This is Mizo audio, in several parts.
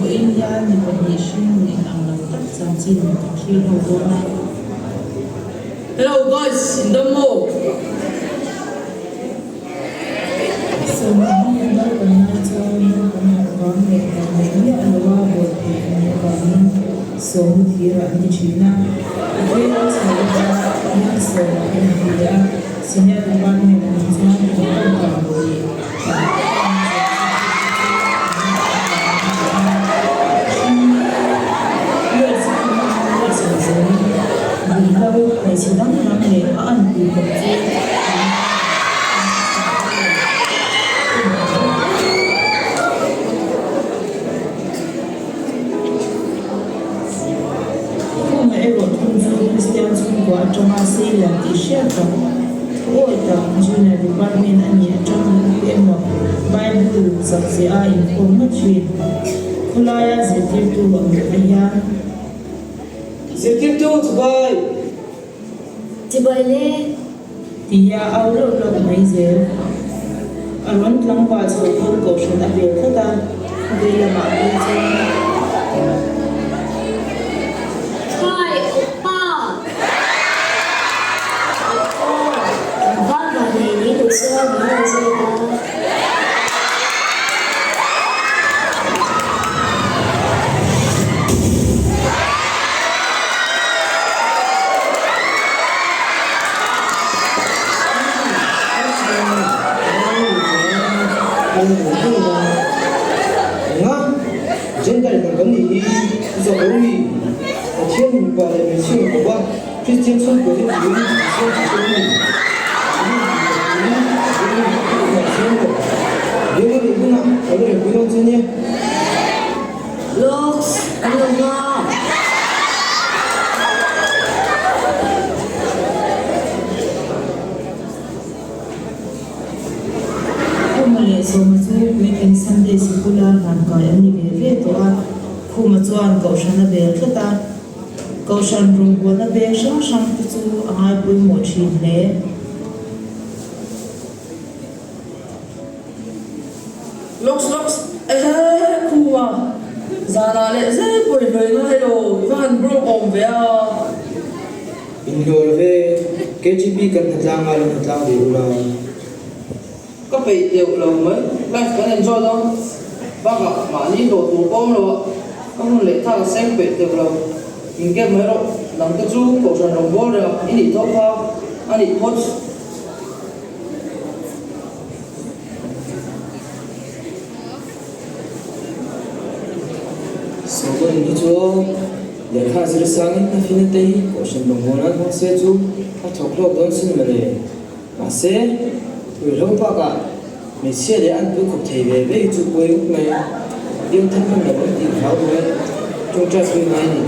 Vawiin hian mi pahnih hringnun inang lo tak chanchin kan thlir ho dawn a. Hello guys, in dam maw? Sawma hi naupang lai chuan naupang harh vang leh vang leh miah loa bawl theih a nih avangin sawmu thir an ti thin a. A tleirawl chho lova young sawma a inti leh a, senior department a nih chuan kum tam lo leh tam Hmeichhe dang dang leh a anpui kawp chu Khuma erawh thung chu Kristian chhungkua atanga seilian tih hriat tak, thuawi tak Junior Department a nih atang ringtu emaw Bible zak ziah a inkhawm ngawt thin. Khawlaia zirtirtu a hmuh te hian. Zirtirtu chibai! Chibai le! Tia au reuh reuh mai zel. A rawn tlangval chho pawn kohhran a bel tlat a, khawvel lamah phei chuan. Hi Oppa! Aw, tlangval vannei ni duh chuan min lo zawt a. Lawks, an lo nghak. Khuma leh Sawma chu puitling Sunday sikula hlankai an ni ve ve tawh a, Khuma chuan Kohhran a bel tlat a. Kohhran rawngbawlna beng hrang hrang te chu a ngai pawimawh thin hle. Lawks lawks ehe khuma zanah leh zel pawh i hlawih ngai lo i va han broke awm ve a. Inhlawh lo ve, KGP kan hnatlang a lo hnatlang ve ula. Ka peih deuh lo mai, life kan enjoy dawn bakah mahni hlawh tur pawm lo a, ka hun leh thak a seng peih deuh lo. In kep mai rawh, nang te chu kohhran rawngbâwl reng i nih tho kha a nih phawt. Sawmawin hi chu lehkha zir sangin a fina te hi kohhran rawngbâwl nan hmang se chu a thawk hlawk dawn sin mawle. Mahse, ruihhlo bakah hmeichhia leh an pui khawp thei ve ve hi chu pawi ngawt mai. Biang thar hman lo an tih hlau mai, tawngtai pui ngai a ni.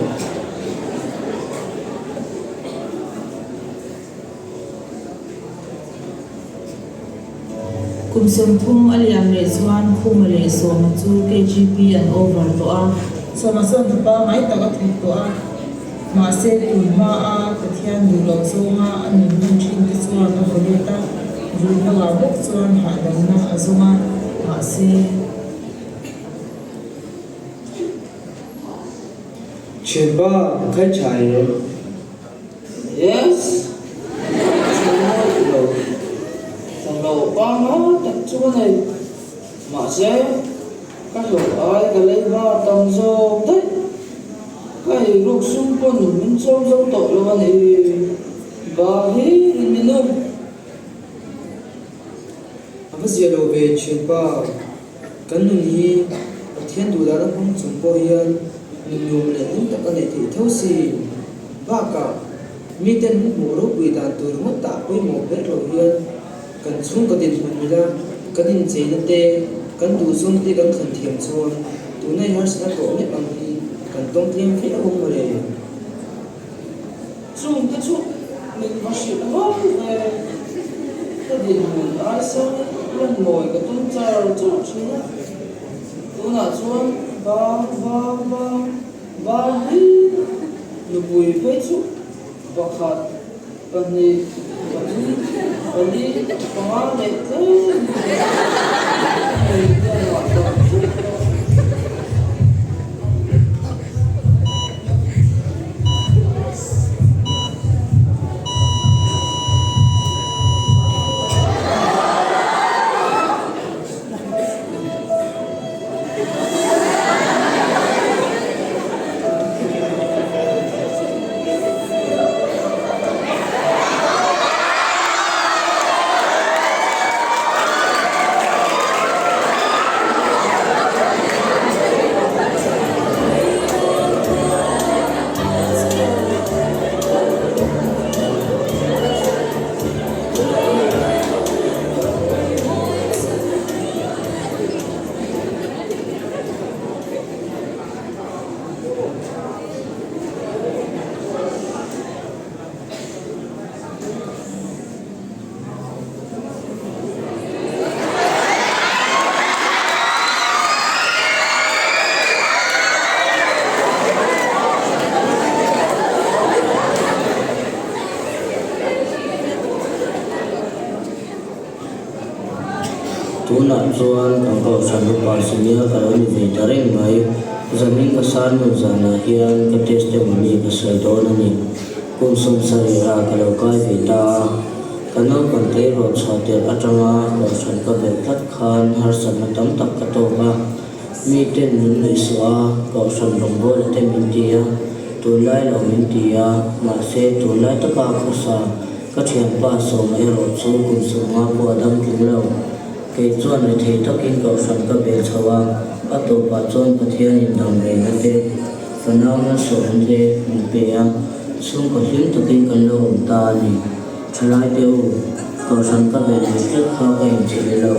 Kum 30 a liam leh chuan Khuma leh Sawma chu KGP an over tawh a. Sawma chuan hna pangngai tak a thawk tawh a. Mahse, tun hmaa Pathian duh loh zawnga a nun hman thin te chuan a vaw let a, ruihhlo-ah bawk chuan hahdamna a zawng a, mahse. Thianpa, khai tha em? Yes, chhungawi lo, thawmhnaw pangngai tak chu ka nei, mahse, Ka hlawh ai ka lei va tam zawk daih. Ka ei ruk sum pawn min chawm zo tawh lo a ni. Ba hi rin min um. A va zia lo ve thianpa. Kan nun hi Pathian duh dan a hmang chung pawh hian nun nuam leh hlim tak a neih theih tho si. Bakah miten min hmuh ropui dan tur ringawt tah pawimawh ber lo hian Kan chhungkaw dinhmun mila kan incheina te, kan duhzawng te kan thlan thiam chuan tuna i harsatna tawh mek ang hi kan tawng tlem fe awm mawle. Chung te chu min va hrilh haw ve. Ka dinhmun ai sangin lan mawi ka tum char char thin a. Tunah chuan bang bang bang bang hi nupui phei chu pakhat. Pahnih, pathum, pali, panga leh tlem hi a nei hian ngah tak zet a. Tunah chuan kan kohhran upa senior ka lo ni ve ta reng mai. Zanin ka sermon zanah hian ka testimony ka sawi dawn a ni. Kum 70 ah ka lo kai ve ta a, ka naupang tleirawl chhuah tirh atanga kohhran ka belh tlat khan harsatna tam tak ka tawk a. Mi ten min nuihsuh a, kohhran rawngbawla te min ti a, tunlai lo min ti a, mahse tunlai taka khawsa ka thianpa Sawma erawh chu kum 50 pawh a dam tling lo. Kei chuan rethei takin kohhran ka bel chho a, a tawpah chuan Pathianin dam reina te, fanau malsawmna te min pe a, chhungkaw hlim takin kan lo awm ta a ni. Thalai te u, kohhran ka bel ve tlat kha ka inchhir lo.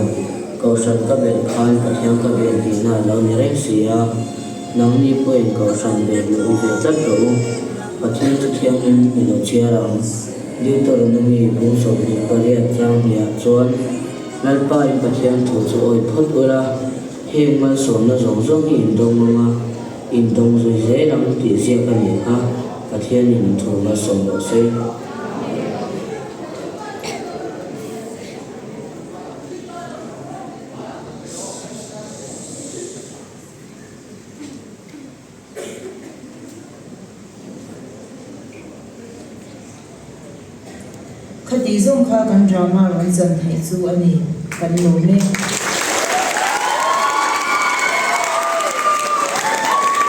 Kohhran ka belh khan Pathian ka bel tihna a lo ni reng si a, nangni pawhin Kohhran bel luh u ve tlat rawh u. Pathian chu thianghlim i lo chhiar ang. Deuteronomy bung 28 chang hniah chuan, Lalpa in Pathian thu chu awi phawt ula, heng malsawmna zawng zawng hi in dawng ang a, in dawng zui zel ang tih ziak a nih kha, Pathianin in thu malsawm rawh se. Khati zawng kha kan drama rawn chan theih chu a ni, kan lawm e.